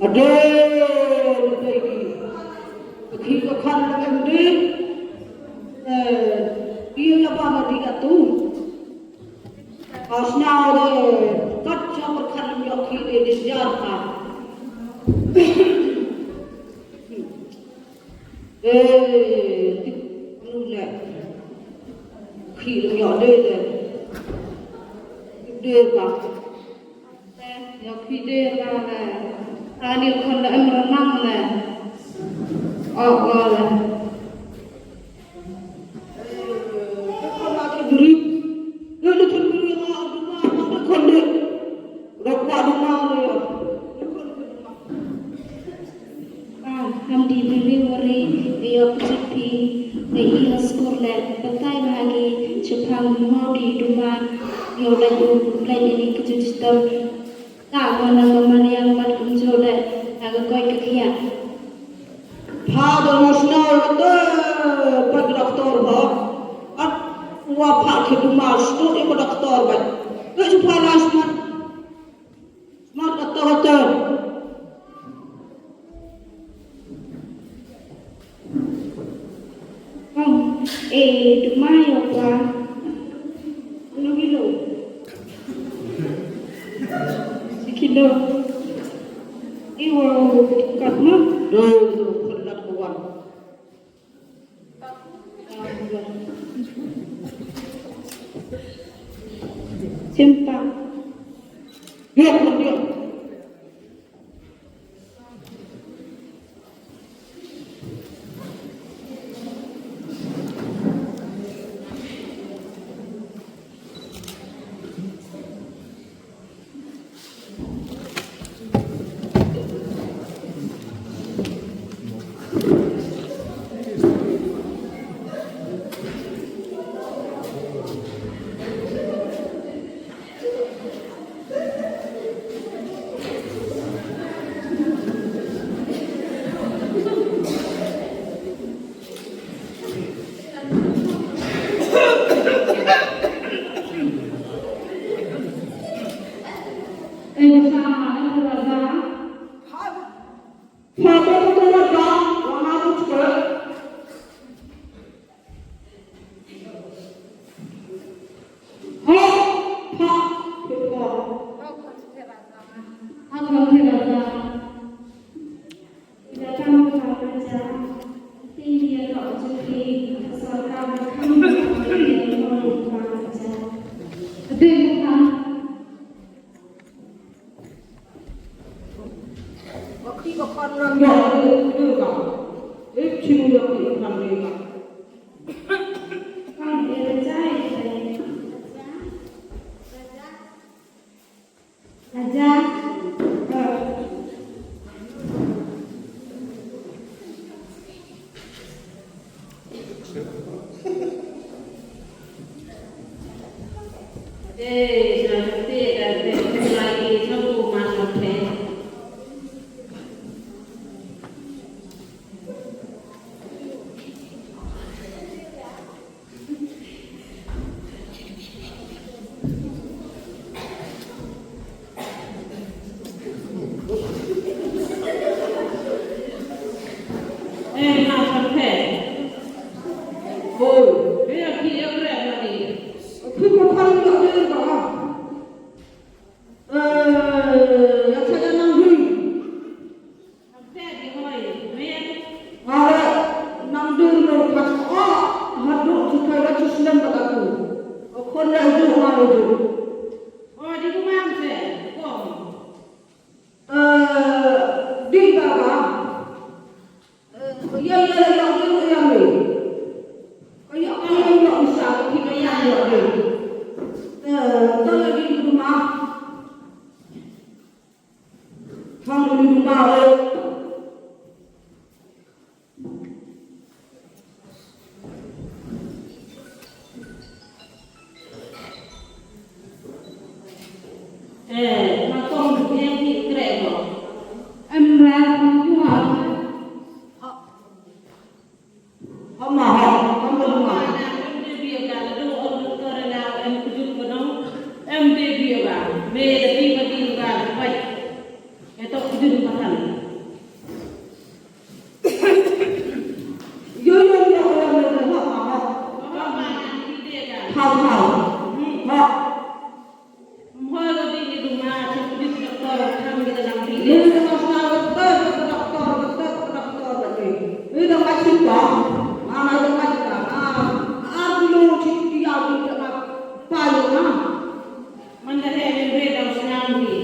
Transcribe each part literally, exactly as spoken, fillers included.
Ade, ade ki. Ki ka khan la em de. Eh, ki la ba ma di ka tu. Ka sna de, kat cha ka khan ym ïoh ki de, de jar ka. Eh, tik nu le. Ki ym ïoh de de. De ka. Ïa phi de la le. Ani khon la em ranang le. O o le. Ba, ham dei briew wari, ïa phi, ïa i ha skur leh, batai ma ha ki, shaphang mo di duma, ïa u lait u, lait ini ki ju chitom. Ka mo na mo mariang mat kumjuh leh, ka ka koi ka khiah. Pha da mo sna u te, pat doktor ba. At wa pha ki duma stu i ko doktor ba. Ke ju pha ras mat. Mat kata kata. Ong, eh, duma ïa pha. Kilo, kilo. Kilo. Iwa kat ma? Do, do, khat kat wan. Cimpa. Ïa, ïa. Raja. Are, nang dur nang kat, ah, haduh tu kai la tu snem kat aku. Khon la ju, ha ju. Oh, di rumah se, kom. Eh, di baba. Eh, ya, ya, ya, ya, ya, ya. Kaya, kaya, ya, bisa, kita ya, ya, ya. Eh, tolong di rumah. Hang uni ma oi. Eh, ma kong biang ki krek ko. Em ra ma kuat. Hama ha, hama ha. Em de bia ga la dong ong doktor na em kujut ko dong. Em de bia ga. Me da ti ma di ga bai. Eto kujut ma kan. Manda he men re dau snam bi.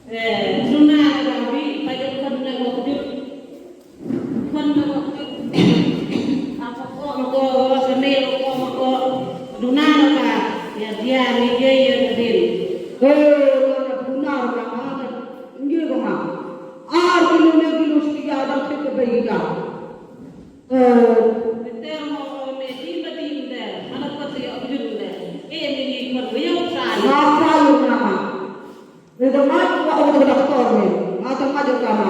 Eh, suna dau bi, pa jok khon na ngok jut. Khon na ngok jut. Apa ko ma ko, sene ko ma ko. Duna na ka, ya dia ni ye ye na din. Eh, na duna na ka, ngi ko ma. Ar kilo ne kilo stia dang te ke bai ya. Eh. Beter mo me di ba din de, mana ko te yo jut de. Eh, ni ni ko yo sa. Na pa yo na ma. Ni da ma ko ko da ko ni. Ma ta ma jo ka ma.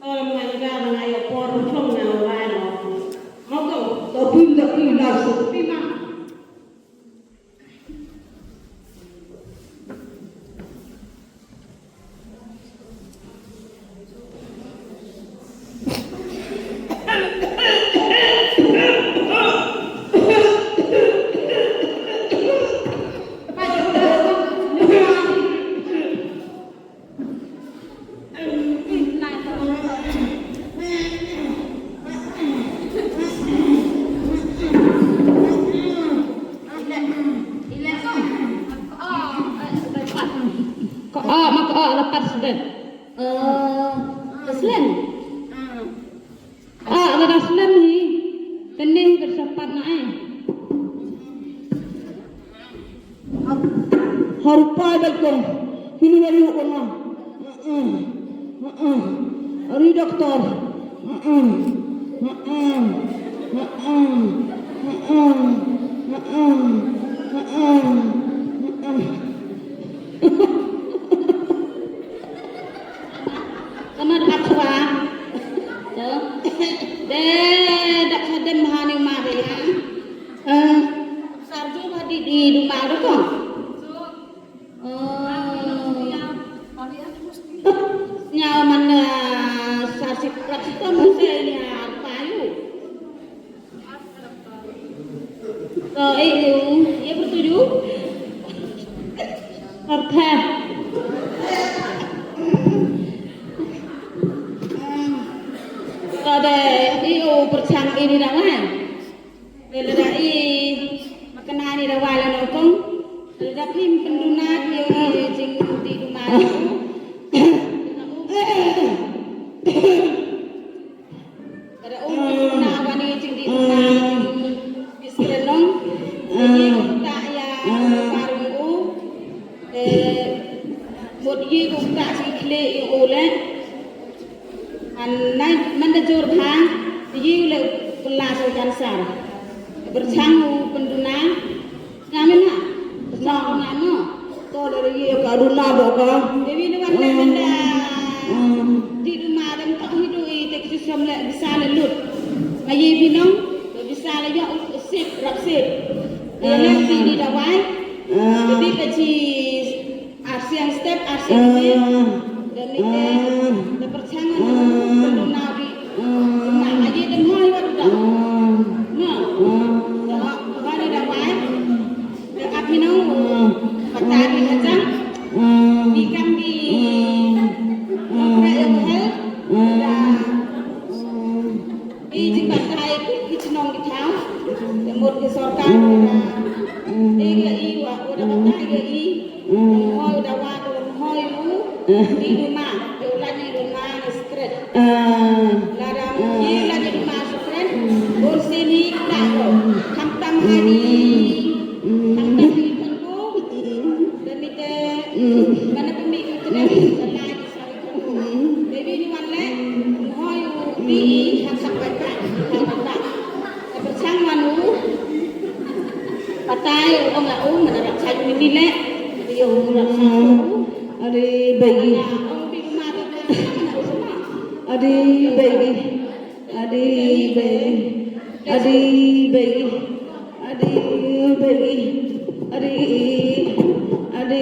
Tor ma ga na yo por chong na wa no. Mo ko to pin da pin la su pi ma. Ko, ah, ma ko, ah, lepas deh. Eh, Taslim. Ah, lada slem hi. Kane ka sapat na ai. Harupai bad kong. Hini wari ko na. Ari doktor. Kamar akwa. De dak hadem hani ma be ya. Eh, sarju hadi di duma ko. Oh. Nyawa mana sar si prak si pam se ya payu. To, eh, eh, ye bertuju. Artha. To de, eh, oh, perchang ini dah kan. Lada i makna ni da wai la nongkong. Lada phim pynduna ki ïa ki jingdih duma. Lada um pynduna wan i jingdih duma. Bis kren nong. Ïa ki ta ïa baru u. Eh, mut ïa ki ta jingkhleh ïa u leh. An nai manda jur bha, yi le kula so kansar. Berchang u penduna. Ngamen ha. Berchang u nano. To le yi ka duna ba ka. Dewi ne wan le manda. Di duma dem to hidu i te kisu som le bisa le lut. Ngayi binong, bisa le yo sip rap sip. Ye le ti ni dawai. Jadi ka chi Arsiang step, arsiang step. Demi te, da perchangan dulu, dulu nabi. Nah, aja dem hoi baru dah. Nah, dah, dah ni dah bai. Dah api nau, patah di kacang. Di kami, apa yang hal, dah. I jingbatai ki, ki chnong ki thaw. Te mut ki sorkar ki da. Te ga i wa, wa da batai ga i. Long hoi da wa, long hoi u. Di duma, te u lait ni duma ni secret. Lada i lait ni duma secret. Bun sini ka ko. Kham tam ha ni. Kham tam ni kan ko. Te ni te. Mana pemi internet. Baby ni wan leh, hoi u bi i ha sak bai bai, ha sak bai bai. Ka perchang wan u, patai u ong la u, mana rap sai u ni leh, ïa u rap sai u. Ade baby. Ong bi ma ta ta, mana u ma. Ade baby. Ade baby. Ade baby. Ade baby. Ade. Ade.